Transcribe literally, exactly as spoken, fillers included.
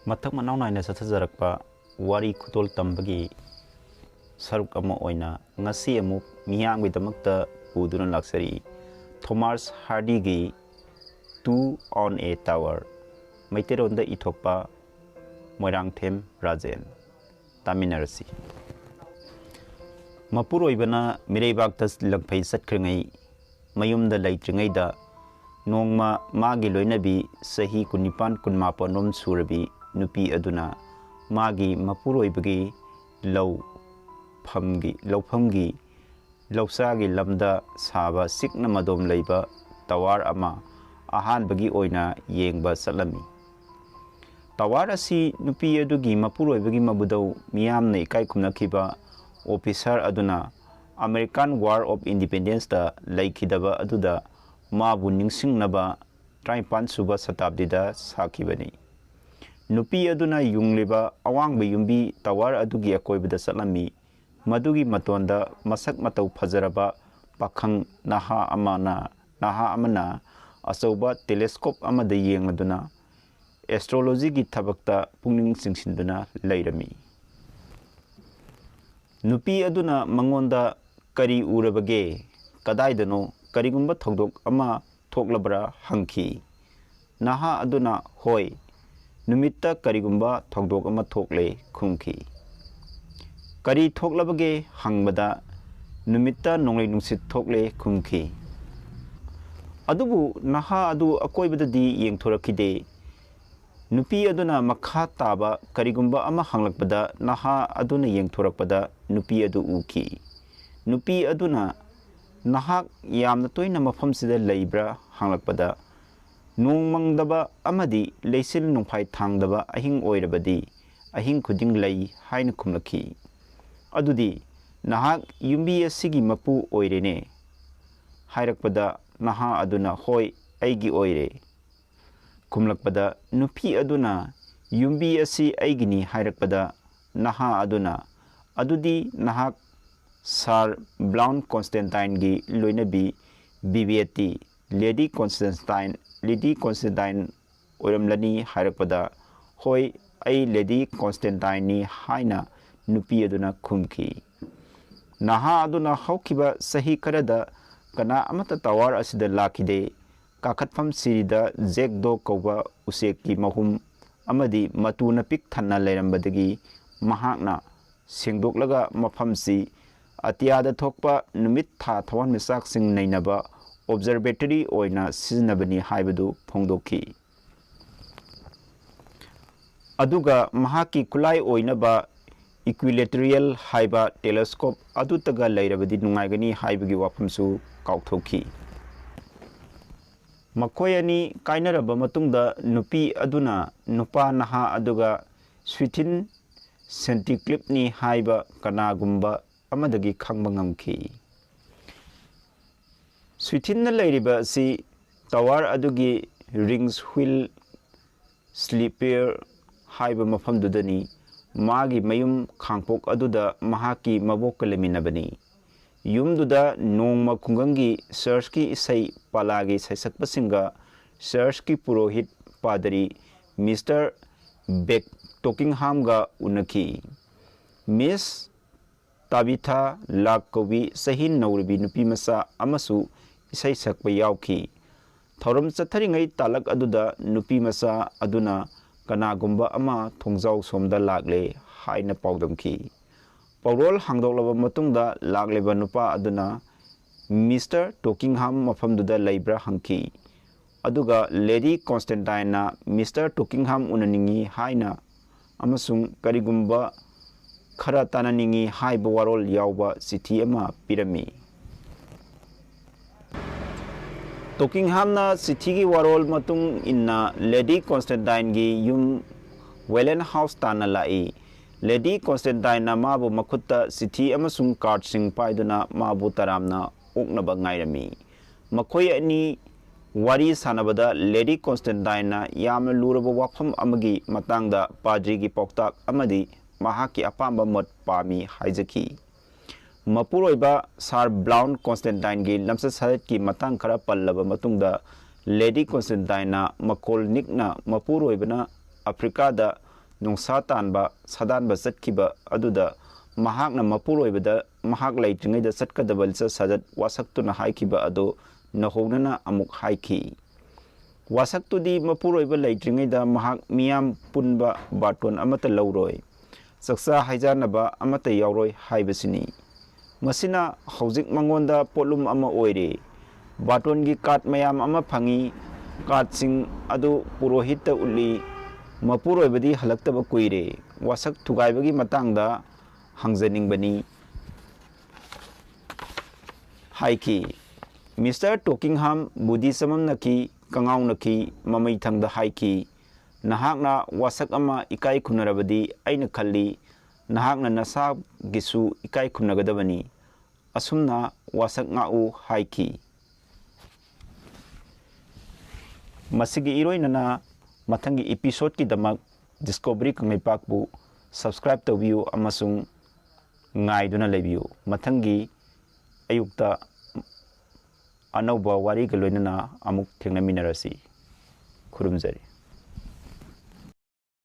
ꯃꯊꯪ ꯃꯅꯥꯎ ꯅꯥꯏꯅ ꯆꯠꯊꯖꯔꯛꯄ ꯋꯥꯔꯤ ꯈꯨꯗꯣꯜ ꯇꯝꯕꯒꯤ ꯁꯔꯨꯛ ꯑꯃ ꯑꯣꯏꯅ ꯉꯁꯤ ꯑꯃꯨꯛ ꯃꯤꯌꯥꯝꯒꯤꯗꯃꯛꯇ ꯄꯨꯗꯨꯅ ꯂꯥꯛꯆꯔꯤ꯫ ꯊꯣꯃꯥꯁ ꯍꯥꯔꯗꯤꯒꯤ Two on a Tower, ꯃꯩꯇꯩꯂꯣꯟꯗ ꯏꯊꯣꯛꯄ ꯃꯣꯏꯔꯥꯡꯊꯦꯝ ꯔꯥꯖꯦꯟ꯫ ꯇꯥꯃꯤꯟꯅꯔꯁꯤ꯫ ꯃꯄꯨꯔꯣꯏꯕꯅ ꯃꯤꯔꯩꯕꯥꯛꯇ ꯂꯪꯐꯩ ꯆꯠꯈ꯭ꯔꯤꯉꯩ, ꯃꯌꯨꯝꯗ ꯂꯩꯇ꯭ꯔꯤꯉꯩꯗ ꯅꯣꯡꯃ ꯃꯥꯒꯤ ꯂꯣꯏꯅꯕꯤ, ꯆꯍꯤ ꯀꯨꯟꯅꯤꯄꯥꯟ ꯀꯨꯟꯃꯥꯄꯟꯔꯣꯝ ꯁꯨꯔꯕꯤ ꯅꯨꯄꯤ ꯑꯗꯨꯅ ꯃꯥꯒꯤ ꯃꯄꯨꯔꯣꯏꯕꯒꯤ ꯂꯧ ꯐꯝꯒꯤ, ꯂꯧꯐꯝꯒꯤ ꯂꯧꯁꯥꯒꯤ ꯂꯝꯗ ꯁꯥꯕ ꯆꯤꯛꯅ ꯃꯗꯣꯝ ꯂꯩꯕ ꯇꯋꯥꯔ ꯑꯃ ꯑꯍꯥꯟꯕꯒꯤ ꯑꯣꯏꯅ ꯌꯦꯡꯕ ꯆꯠꯂꯝꯃꯤ꯫ ꯇꯋꯥꯔ ꯑꯁꯤ ꯅꯨꯄꯤ ꯑꯗꯨꯒꯤ ꯃꯄꯨꯔꯣꯏꯕꯒꯤ ꯃꯕꯨꯗꯧ ꯃꯤꯌꯥꯝꯅ ꯏꯀꯥꯏ ꯈꯨꯝꯅꯈꯤꯕ officer ꯑꯗꯨꯅ American War of Independence ꯇ ꯂꯩꯈꯤꯗꯕ ꯑꯗꯨꯗ ꯃꯥꯕꯨ ꯅꯤꯡꯁꯤꯡꯅꯕ ꯇꯔꯥꯅꯤꯄꯥꯟ ꯁꯨꯕ ꯁꯇꯥꯕꯗꯤꯗ ꯁꯥꯈꯤꯕꯅꯤ꯫ ꯅꯨꯄꯤ ꯑꯗꯨꯅ ꯌꯨꯡꯂꯤꯕ ꯑꯋꯥꯡꯕ ꯌꯨꯝꯕꯤ ꯇꯋꯥꯔ ꯑꯗꯨꯒꯤ ꯑꯀꯣꯏꯕꯗ ꯆꯠꯂꯝꯃꯤ꯫ ꯃꯗꯨꯒꯤ ꯃꯇꯣꯟꯗ ꯃꯁꯛ ꯃꯇꯧ ꯐꯖꯔꯕ ꯄꯥꯈꯪ ꯅꯍꯥ ꯑꯃꯅ, ꯅꯍꯥ ꯑꯃꯅ ꯑꯆꯧꯕ telescope ꯑꯃꯗ ꯌꯦꯡꯂꯗꯨꯅ astrology ꯒꯤ ꯊꯕꯛꯇ ꯄꯨꯛꯅꯤꯡ ꯆꯤꯡꯁꯤꯟꯗꯨꯅ ꯂꯩꯔꯝꯃꯤ꯫ ꯅꯨꯄꯤ ꯑꯗꯨꯅ ꯃꯉꯣꯟꯗ "ꯀꯔꯤ ꯎꯔꯕꯒꯦ? ꯀꯗꯥꯏꯗꯅꯣ? ꯀꯔꯤꯒꯨꯝꯕ ꯊꯧꯗꯣꯛ ꯑꯃ ꯊꯣꯛꯂꯕ꯭ꯔꯥ?" ꯍꯪꯈꯤ꯫ ꯅꯍꯥ ꯑꯗꯨꯅ "ꯍꯣꯏ, ꯅꯨꯃꯤꯠꯇ ꯀꯔꯤꯒꯨꯝꯕ ꯊꯧꯗꯣꯛ ꯑꯃ ꯊꯣꯛꯂꯦ" ꯈꯨꯝꯈꯤ꯫ "ꯀꯔꯤ ꯊꯣꯛꯂꯕꯒꯦ?" ꯍꯪꯕꯗ "ꯅꯨꯃꯤꯠꯇ ꯅꯣꯡꯂꯩ ꯅꯨꯡꯁꯤꯠ ꯊꯣꯛꯂꯦ" ꯈꯨꯝꯈꯤ꯫ ꯑꯗꯨꯕꯨ ꯅꯍꯥ ꯑꯗꯨ ꯑꯀꯣꯏꯕꯗꯗꯤ ꯌꯦꯡꯊꯣꯔꯛꯈꯤꯗꯦ꯫ ꯅꯨꯄꯤ ꯑꯗꯨꯅ ꯃꯈꯥ ꯇꯥꯕ ꯀꯔꯤꯒꯨꯝꯕ ꯑꯃ ꯍꯪꯂꯛꯄꯗ ꯅꯍꯥ ꯑꯗꯨꯅ ꯌꯦꯡꯊꯣꯔꯛꯄꯗ ꯅꯨꯄꯤ ꯑꯗꯨ ꯎꯈꯤ꯫ ꯅꯨꯄꯤ ꯑꯗꯨꯅ "ꯅꯍꯥꯛ ꯌꯥꯝꯅ ꯇꯣꯏꯅ ꯃꯐꯝꯁꯤꯗ ꯂꯩꯕ꯭ꯔꯥ?" ꯍꯪꯂꯛꯄꯗ "ꯅꯣꯡ ꯃꯪꯗꯕ ꯑꯃꯗꯤ ꯂꯩꯆꯤꯜ ꯅꯣꯡꯐꯥꯏ ꯊꯥꯡꯗꯕ ꯑꯍꯤꯡ ꯑꯣꯏꯔꯕꯗꯤ ꯑꯍꯤꯡ ꯈꯨꯗꯤꯡ ꯂꯩ" ꯍꯥꯏꯅ ꯈꯨꯝꯂꯛꯈꯤ꯫ "ꯑꯗꯨꯗꯤ ꯅꯍꯥꯛ ꯌꯨꯝꯕꯤ ꯑꯁꯤꯒꯤ ꯃꯄꯨ ꯑꯣꯏꯔꯦꯅꯦ" ꯍꯥꯏꯔꯛꯄꯗ ꯅꯍꯥ ꯑꯗꯨꯅ "ꯍꯣꯏ, ꯑꯩꯒꯤ ꯑꯣꯏꯔꯦ" ꯈꯨꯝꯂꯛꯄꯗ ꯅꯨꯄꯤ ꯑꯗꯨꯅ "ꯌꯨꯝꯕꯤ ꯑꯁꯤ ꯑꯩꯒꯤꯅꯤ" ꯍꯥꯏꯔꯛꯄꯗ ꯅꯍꯥ ꯑꯗꯨꯅ "ꯑꯗꯨꯗꯤ ꯅꯍꯥꯛ Sir Brown Constantine ꯒꯤ ꯂꯣꯏꯅꯕꯤ ꯕꯤꯕꯦꯇꯤ, Lady Constantine, Lady Constantine ꯑꯣꯏꯔꯝꯂꯅꯤ" ꯍꯥꯏꯔꯛꯄꯗ "ꯍꯣꯏ, ꯑꯩ ꯂꯦꯗꯤ ꯀꯣꯟꯁꯇꯦꯟꯇꯥꯏꯟꯅꯤ" ꯍꯥꯏꯅ ꯅꯨꯄꯤ ꯑꯗꯨꯅ ꯈꯨꯝꯈꯤ꯫ ꯅꯍꯥ ꯑꯗꯨꯅ ꯍꯧꯈꯤꯕ ꯆꯍꯤ ꯈꯔꯗ ꯀꯅꯥ ꯑꯃꯠꯇ ꯇꯋꯥꯔ ꯑꯁꯤꯗ ꯂꯥꯛꯈꯤꯗꯦ꯫ ꯀꯥꯈꯠꯐꯝ ꯁꯤꯔꯤꯗ ꯖꯦꯛ ꯗꯣ ꯀꯧꯕ ꯎꯆꯦꯛꯀꯤ ꯃꯍꯨꯝ ꯑꯃꯗꯤ ꯃꯇꯨꯅ ꯄꯤꯛ ꯊꯟꯅ ꯂꯩꯔꯝꯕꯗꯒꯤ ꯃꯍꯥꯛꯅ ꯁꯦꯡꯗꯣꯛꯂꯒ ꯃꯐꯝꯁꯤ ꯑꯇꯤꯌꯥꯗ ꯊꯣꯛꯄ ꯅꯨꯃꯤꯠ ꯊꯥ ꯊꯋꯥꯟꯃꯤꯆꯥꯛꯁꯤꯡ ꯅꯩꯅꯕ ꯑꯣꯕꯖꯔꯕꯦꯇꯔꯤ ꯑꯣꯏꯅ ꯁꯤꯖꯤꯟꯅꯕꯅꯤ ꯍꯥꯏꯕꯗꯨ ꯐꯣꯡꯗꯣꯛꯈꯤ꯫ ꯑꯗꯨꯒ ꯃꯍꯥꯛꯀꯤ ꯈꯨꯠꯂꯥꯏ ꯑꯣꯏꯅꯕ ꯏꯀ꯭ꯋꯤꯂꯦꯇꯔꯤꯌꯦꯜ ꯍꯥꯏꯕ ꯇꯦꯂꯦꯁꯀꯣꯞ ꯑꯗꯨꯇꯒ ꯂꯩꯔꯕꯗꯤ ꯅꯨꯡꯉꯥꯏꯒꯅꯤ ꯍꯥꯏꯕꯒꯤ ꯋꯥꯐꯝꯁꯨ ꯀꯥꯎꯊꯣꯛꯈꯤ꯫ ꯃꯈꯣꯏ ꯑꯅꯤ ꯀꯥꯏꯅꯔꯕ ꯃꯇꯨꯡꯗ ꯅꯨꯄꯤ ꯑꯗꯨꯅ ꯅꯨꯄꯥ ꯅꯍꯥ ꯑꯗꯨꯒ ꯁ꯭ꯋꯤꯊꯤꯟ ꯁꯦꯟꯇꯤꯀ꯭ꯂꯤꯞꯅꯤ ꯍꯥꯏꯕ ꯀꯅꯥꯒꯨꯝꯕ ꯑꯃꯗꯒꯤ ꯈꯪꯕ ꯉꯝꯈꯤ꯫ ꯁ꯭ꯋꯤꯊꯤꯟꯅ ꯂꯩꯔꯤꯕ ꯑꯁꯤ ꯇꯋꯥꯔ ꯑꯗꯨꯒꯤ ꯔꯤꯡꯁ ꯍꯨꯏꯜ ꯁ꯭ꯂꯤꯄꯤꯌꯔ ꯍꯥꯏꯕ ꯃꯐꯝꯗꯨꯗꯅꯤ꯫ ꯃꯥꯒꯤ ꯃꯌꯨꯝ ꯈꯥꯡꯄꯣꯛ ꯑꯗꯨꯗ ꯃꯍꯥꯛꯀꯤ ꯃꯕꯣꯛꯀ ꯂꯩꯃꯤꯟꯅꯕꯅꯤ꯫ ꯌꯨꯝꯗꯨꯗ ꯅꯣꯡꯃ ꯈꯨꯡꯒꯪꯒꯤ ꯆꯔꯆꯀꯤ ꯏꯁꯩ ꯄꯥꯂꯥꯒꯤ ꯁꯩꯁꯛꯄꯁꯤꯡꯒ ꯆꯔꯆꯀꯤ ꯄꯨꯔꯣꯍꯤꯠ ꯄꯥꯗꯔꯤ ꯃꯤꯁꯇꯔ ꯕꯦꯛ ꯇꯣꯀꯤꯡꯍꯥꯝꯒ ꯎꯅꯈꯤ꯫ ꯃꯤꯁ ꯇꯥꯕꯤꯊꯥ ꯂꯥꯛ ꯀꯧꯕꯤ ꯆꯍꯤ ꯅꯧꯔꯤꯕꯤ ꯅꯨꯄꯤꯃꯆꯥ ꯑꯃꯁꯨ ꯏꯁꯩ ꯁꯛꯄ ꯌꯥꯎꯈꯤ꯫ ꯊꯧꯔꯝ ꯆꯠꯊꯔꯤꯉꯩ ꯇꯥꯂꯛ ꯑꯗꯨꯗ ꯅꯨꯄꯤꯃꯆꯥ ꯑꯗꯨꯅ "ꯀꯅꯥꯒꯨꯝꯕ ꯑꯃ ꯊꯣꯡꯖꯥꯎ ꯁꯣꯝꯗ ꯂꯥꯛꯂꯦ" ꯍꯥꯏꯅ ꯄꯥꯎꯗꯝꯈꯤ꯫ ꯄꯧꯔꯣꯜ ꯍꯥꯡꯗꯣꯛꯂꯕ ꯃꯇꯨꯡꯗ ꯂꯥꯛꯂꯤꯕ ꯅꯨꯄꯥ ꯑꯗꯨꯅ "ꯃꯤꯁꯇꯔ ꯇꯣꯀꯤꯡꯍꯥꯝ ꯃꯐꯝꯗꯨꯗ ꯂꯩꯕ꯭ꯔꯥ?" ꯍꯪꯈꯤ꯫ ꯑꯗꯨꯒ ꯂꯦꯗꯤ ꯀꯣꯟꯁꯇꯦꯟꯇꯥꯏꯟꯅ ꯃꯤꯁꯇꯔ ꯇꯣꯀꯤꯡꯍꯥꯝ ꯎꯅꯅꯤꯡꯏ ꯍꯥꯏꯅ ꯑꯃꯁꯨꯡ ꯀꯔꯤꯒꯨꯝꯕ ꯈꯔ ꯇꯥꯟꯅꯅꯤꯡꯏ ꯍꯥꯏꯕ ꯋꯥꯔꯣꯜ ꯌꯥꯎꯕ ꯆꯤꯊꯤ ꯑꯃ ꯄꯤꯔꯝꯃꯤ꯫ ꯇꯣꯀꯤꯡꯍꯥꯝꯅ ꯆꯤꯊꯤꯒꯤ ꯋꯥꯔꯣꯜ ꯃꯇꯨꯡ ꯏꯟꯅ ꯂꯦꯗꯤ ꯀꯣꯟꯁꯇꯦꯟꯇꯥꯏꯟꯒꯤ ꯌꯨꯝ ꯋꯦꯂꯦꯟ ꯍꯥꯎꯁ ꯇꯥꯟꯅ ꯂꯥꯛꯏ꯫ ꯂꯦꯗꯤ ꯀꯣꯟꯁꯇꯦꯟꯇꯥꯏꯟꯅ ꯃꯥꯕꯨ ꯃꯈꯨꯠꯇ ꯆꯤꯊꯤ ꯑꯃꯁꯨꯡ ꯀꯥꯔꯗꯁꯤꯡ ꯄꯥꯏꯗꯨꯅ ꯃꯥꯕꯨ ꯇꯔꯥꯝꯅ ꯑꯣꯛꯅꯕ ꯉꯥꯏꯔꯝꯃꯤ꯫ ꯃꯈꯣꯏ ꯑꯅꯤ ꯋꯥꯔꯤ ꯁꯥꯟꯅꯕꯗ ꯂꯦꯗꯤ ꯀꯣꯟꯁꯇꯦꯟꯇꯥꯏꯟꯅ ꯌꯥꯝꯅ ꯂꯨꯔꯕ ꯋꯥꯐꯝ ꯑꯃꯒꯤ ꯃꯇꯥꯡꯗ ꯄꯥꯗ꯭ꯔꯤꯒꯤ ꯄꯥꯎꯇꯥꯛ ꯑꯃꯗꯤ ꯃꯍꯥꯛꯀꯤ ꯑꯄꯥꯝꯕ ꯃꯣꯠ ꯄꯥꯝꯃꯤ ꯍꯥꯏꯖꯈꯤ꯫ ꯃꯄꯨꯔꯣꯏꯕ ꯁꯥꯔ ꯕ꯭ꯔꯥꯎꯟ ꯀꯣꯟꯁꯇꯦꯟꯇꯥꯏꯟꯒꯤ ꯂꯝꯆꯠ ꯁꯥꯖꯠꯀꯤ ꯃꯇꯥꯡ ꯈꯔ ꯄꯜꯂꯕ ꯃꯇꯨꯡꯗ, ꯂꯦꯗꯤ ꯀꯣꯟꯁꯇꯦꯟꯇꯥꯏꯟꯅ ꯃꯈꯣꯜ ꯅꯤꯛꯅ ꯃꯄꯨꯔꯣꯏꯕꯅ ꯑꯐ꯭ꯔꯤꯀꯥꯗ ꯅꯨꯡꯁꯥ ꯇꯥꯟꯕ ꯁꯥꯗꯥꯟꯕ ꯆꯠꯈꯤꯕ ꯑꯗꯨꯗ ꯃꯍꯥꯛꯅ ꯃꯄꯨꯔꯣꯏꯕꯗ ꯃꯍꯥꯛ ꯂꯩꯇ꯭ꯔꯤꯉꯩꯗ ꯆꯠꯀꯗꯕ ꯂꯤꯆꯠ ꯁꯥꯖꯠ ꯋꯥꯁꯛꯇꯨꯅ ꯍꯥꯏꯈꯤꯕ ꯑꯗꯨ ꯅꯧꯍꯧꯅꯅ ꯑꯃꯨꯛ ꯍꯥꯏꯈꯤ꯫ ꯋꯥꯁꯛꯇꯨꯗꯤ ꯃꯄꯨꯔꯣꯏꯕ ꯂꯩꯇ꯭ꯔꯤꯉꯩꯗ ꯃꯍꯥꯛ ꯃꯤꯌꯥꯝ ꯄꯨꯟꯕ ꯕꯥꯔꯇꯣꯟ ꯑꯃꯠꯇ ꯂꯧꯔꯣꯏ, ꯆꯥꯛꯆꯥ ꯍꯩꯖꯥꯟꯅꯕ ꯑꯃꯠꯇ ꯌꯥꯎꯔꯣꯏ ꯍꯥꯏꯕꯁꯤꯅꯤ꯫ ꯃꯁꯤꯅ ꯍꯧꯖꯤꯛ ꯃꯉꯣꯟꯗ ꯄꯣꯠꯂꯨꯝ ꯑꯃ ꯑꯣꯏꯔꯦ꯫ ꯕꯥꯔꯇꯣꯟꯒꯤ ꯀꯥꯔꯗ ꯃꯌꯥꯝ ꯑꯃ ꯐꯪꯏ꯫ ꯀꯥꯔꯗꯁꯤꯡ ꯑꯗꯨ ꯄꯨꯔꯣꯍꯤꯠꯇ ꯎꯠꯂꯤ꯫ ꯃꯄꯨꯔꯣꯏꯕꯗꯤ ꯍꯜꯂꯛꯇꯕ ꯀꯨꯏꯔꯦ꯫ ꯋꯥꯁꯛ ꯊꯨꯒꯥꯏꯕꯒꯤ ꯃꯇꯥꯡꯗ ꯍꯪꯖꯅꯤꯡꯕꯅꯤ ꯍꯥꯏꯈꯤ꯫ ꯃꯤꯁꯇꯔ ꯇꯣꯀꯤꯡꯍꯥꯝ ꯕꯨꯙꯤ ꯆꯃꯝꯅꯈꯤ, ꯀꯉꯥꯎꯅꯈꯤ, ꯃꯃꯩ ꯊꯪꯗ ꯍꯥꯏꯈꯤ, "ꯅꯍꯥꯛꯅ ꯋꯥꯁꯛ ꯑꯃ ꯏꯀꯥꯏ ꯈꯨꯝꯅꯔꯕꯗꯤ ꯑꯩꯅ ꯈꯜꯂꯤ, ꯅꯍꯥꯛꯅ ꯅꯁꯥꯒꯤꯁꯨ ꯏꯀꯥꯏ ꯈꯨꯝꯅꯒꯗꯕꯅꯤ꯫ ꯑꯁꯨꯝꯅ ꯋꯥꯁꯛ ꯉꯥꯛꯎ" ꯍꯥꯏꯈꯤ꯫ ꯃꯁꯤꯒꯤ ꯏꯔꯣꯏꯅꯅ ꯃꯊꯪꯒꯤ ꯏꯄꯤꯁꯣꯗꯀꯤꯗꯃꯛ ꯗꯤꯁꯀꯣꯚꯔꯤ ꯀꯪꯂꯩꯄꯥꯛꯄꯨ ꯁꯕꯁꯀ꯭ꯔꯥꯏꯕ ꯇꯧꯕꯤꯌꯨ ꯑꯃꯁꯨꯡ ꯉꯥꯏꯗꯨꯅ ꯂꯩꯕꯤꯌꯨ꯫ ꯃꯊꯪꯒꯤ ꯑꯌꯨꯛꯇ ꯑꯅꯧꯕ ꯋꯥꯔꯤꯒ ꯂꯣꯏꯅꯅ ꯑꯃꯨꯛ ꯊꯦꯡꯅꯃꯤꯟꯅꯔꯁꯤ꯫ ꯈꯨꯔꯨꯝꯖꯔꯤ꯫